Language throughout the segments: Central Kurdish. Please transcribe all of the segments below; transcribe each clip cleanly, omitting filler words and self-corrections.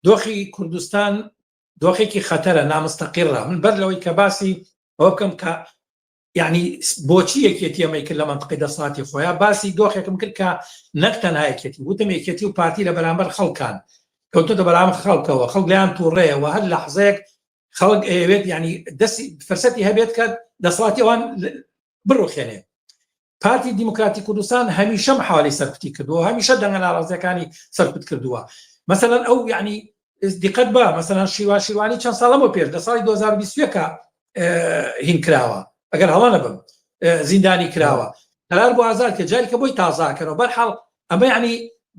دۆخی کوردستان دۆخێکی خەتەرە، نامستەقیڕە. من بەر لەوەی کە باسی ئەوە بکەم کە یعنی بۆچی یەکێتی ئەمەی کرد لە مەنتقی دەسەڵاتی خۆیان، باسی دۆخێکم کرد کە نەک تەنها یەکێتی، وتم یەکێتی و پارتی لە بەرامبەر خەڵکان کەوتۆتە بەرامبەر خەڵکەوە، خەڵک لێیان تووڕەیە و هەر لەحزەیەک خەڵک ئەیەوێت یعنی دەستی فرسەتی هەبێت کە دەسەڵاتی ئەوان بڕوخێنێ. پارتی دیموکراتی کوردستان هەمیشە محاولەی سەرکوتی کردووە، هەمیشە دەنگە ناڕازیەکانی سەرکوت کردووە. مەسەلەن ئەو یعنی دیقەت بە مەسەلەن شیوان شیروانی چەند ساڵە بۆ پێش لە ساڵی 2021 هین کراوە ئەگەر هەڵە نەبم زیندانی کراوە، قەرار بۆ ئازاد کە جاری کە بۆی تازاکەنەوە. بەرحاڵ ئەمە یعنی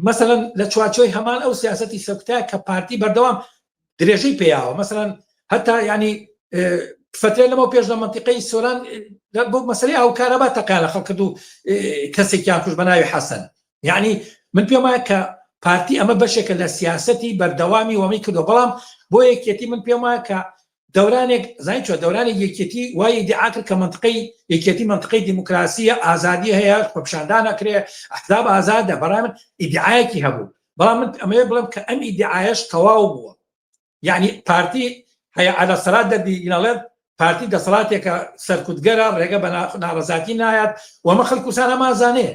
مەسەلەن لە چوارچێوەی هەمان ئەو سیاسەتی سەرکوتە کە پارتی بەردەوام درێژەی پێیاوە. مەسەلەن هەتا یعنی فترە لەمە پێش لە منتیقەی سۆران بۆ مەسەلەی ئاو کارەبا تەقیان لە خەڵک کرد و کەسێکیان کوشت بە ناوی حەسەن. یعنی من پێم وایە کە پارتی ئەمە بەشێکە لە سیاسەتی بەردەوامی وەمی کردو. بەڵام بۆ یەکێتی من پێم وایە کە دەورانێک زانی چۆ دەورانێک یەکێتی وای ئیدعا کرد کە منطقەی یەکێتی منطقەی دیموکراسیە، ئازادی هەیە، خۆپیشاندان ئەکرێ، ئەحزاب ئازادە. بەڕای من ئیدعایەکی هەبوو، بەڵام من ئەمەوێ بڵێم کە ئەم ئیدعایەش تەواو بووە. یعنی پارتی هەیە عەلە سەرات دەردی ئینەڵێت پارتی دەسەڵاتێکە سەرکوتگەرە، ڕێگە بە ناڕەزاتی نایات و ئەمە خەڵک کوردستان هەمازانێ.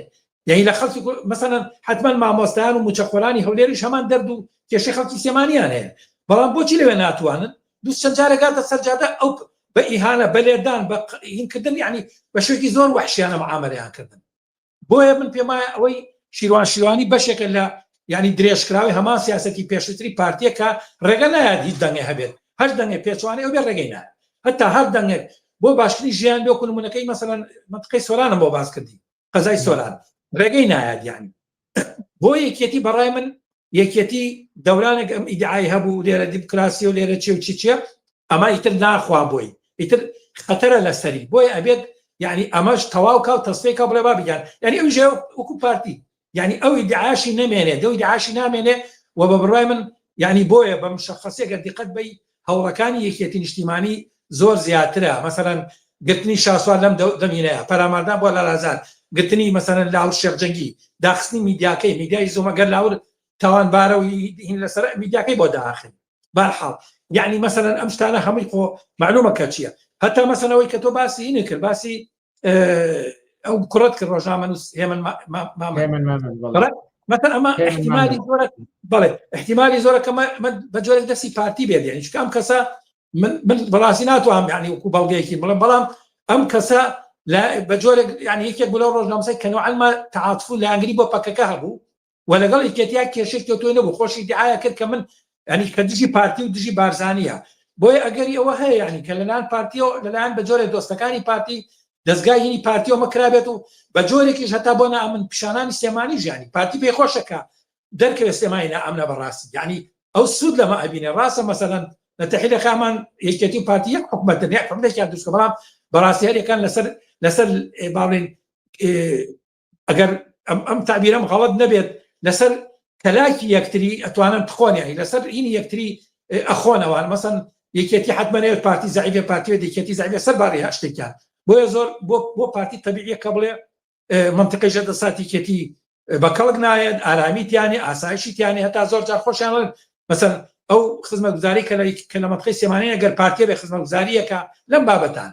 یعنی لە خەڵکی مەسەلەن حتمما مامۆستایان و موچەخۆرانی هەولێریش هەمان دەرد و کێشەی خەڵکی سلێمانیان هەیە، بەڵام بۆچی لەوێ ناتوانن دوو چەند جارێک گاتە سەر جادە ئەو بە ئیهانە، بە لێدان، بە هینکردن، یعنی بە شێوەیەکی زۆر وەحشیانە معامەلەیان کردن. بۆیە من پێم وایە ئەوەی شیروان شیروانی بەشێکە لە یعنی درێژکراوی هەمان سیاسەتی پێشووتری پارتیە کە ڕێگە نایات هیچ دەنگێ هەبێت، هەر دەنگێ پێچوانەی ئەو بێ ڕێگەی نایات، هەتا هەر دەنگێک بۆ باشترین ژیان بێ، وەکو نمونەکەی مەسەلەن منطقەی سۆرانم بۆ باس کردی، قەزای سۆران ڕێگەی نایات. یعنی بۆ یەکێتی بەڕای من یەکێتی دەورانێک ئەم ئیدعای هەبوو لێرە دیموکراسی و لێرە چی و چی چیە، ئەمە ئیتر ناخوا بۆی، ئیتر خەتەرە لەسەری، بۆیە ئەبێت یعنی ئەمەش تەواو کا و تەسفیە کا بڵێ بابیان، یعنی ئەو ژێ وەکو پارتی یعنی ئەو ئیدعاشی نەمێنێ، دەو ئیدعاشی نامێنێ. و بە بڕوای من یعنی بۆیە بە مشەخەسێک گەر دیقەت بەی هەوڵەکانی یەکێتی نیشتیمانی زۆر زیاترە. مەسەلەن گرتنی شاسوار لەم دەمینەیە، پەلاماردان بۆ لالازار، گرتنی مەسەلەن لاهور شێخ جەنگی، داخستنی میدیاکەی، میدیای زۆمە گەر لاهور تاوانبارە و هین لەسەر میدیاکەی بۆ داخن. بەرحاڵ یعنی مەسەلەن ئەم شتانە هەمووی خۆ معلومە کە چییە. هەتا مەسەلەن ئەوەی کە تۆ باسی هینی کرد، باسی ئەو کوڕەت کرد ڕۆژنامەنووس هێمن مامەند، مەسەلەن ئەمە احتیمالی زۆرە، بەڵێ احتیمالی زۆرە کە بە جۆرێک دەستی پارتی بێت. یعنی چونکە ئەم کەسە من بەڕاستی ناتوانم یعنی وەکو بەڵگەیەکی بڵێم، بەڵام ئەم کەسە بە جۆرێک یعنی یەکێک بوو لەو ڕۆژنامەسەی کە نوعا ما تعاطف و لایەنگری بۆ پەکەکە هەبوو و لەگەڵ یەکێتیا کێشەی تۆ نەبوو، خۆشی دیعاە کرد کە من ینی کە دژی پارتی و دژی بارزانیە. بۆیە ئەگەری ئەوە هەیە ینی کە لەلایەن پارتیەوە، لەلایەن بە جۆرێک دۆستەکانی پارتی، دەستگای هینی پارتیەوە مەکرابێت و بە جۆرێکیش هەتا بۆ نائەمن پیشانانی سلێمانی ژیانی پارتی پێی خۆشە کە دەرکەوێت سلێمانی نائەمنە. بەڕاستی یعنی ئەو سوود لەمە ئەبینێ. ڕاستە مەسەلەن لە تەحیلە خامان یەکێتی و پارتی یەک حکومەتن، یەک حکومەتێکیان دروست کرد، بەڵام بەڕاستی هەریەکان لەسەر لەسەر باڵین ئەگەر ئەم تعبیرم غەڵەت نەبێت لەسەر کەلاکی یەکتری ئەتوانن بخۆن، یعنی لەسەر هینی یەکتری ئەخۆنەوە. مەسەن یەکێتی حتممە پارتی زعیفە، پارتی و یەکێتی زعیفە سەر باری هەشتێکیان. بۆیە زۆر بۆ بۆ پارتی تەبیعیە کە بڵێ منطقی ژێر دەساتی یەکێتی بە کەڵک نایەت، ئارامی تیانێ، ئاسایشی تیانێ. هەتا زۆر جار خۆشیان مەسەن ئەو خزمەتگوزاری کە لە کە لە منطقەی سلێمانی ئەگەر پارتیە بێ خزمەتگوزاریەکە لەم بابەتان.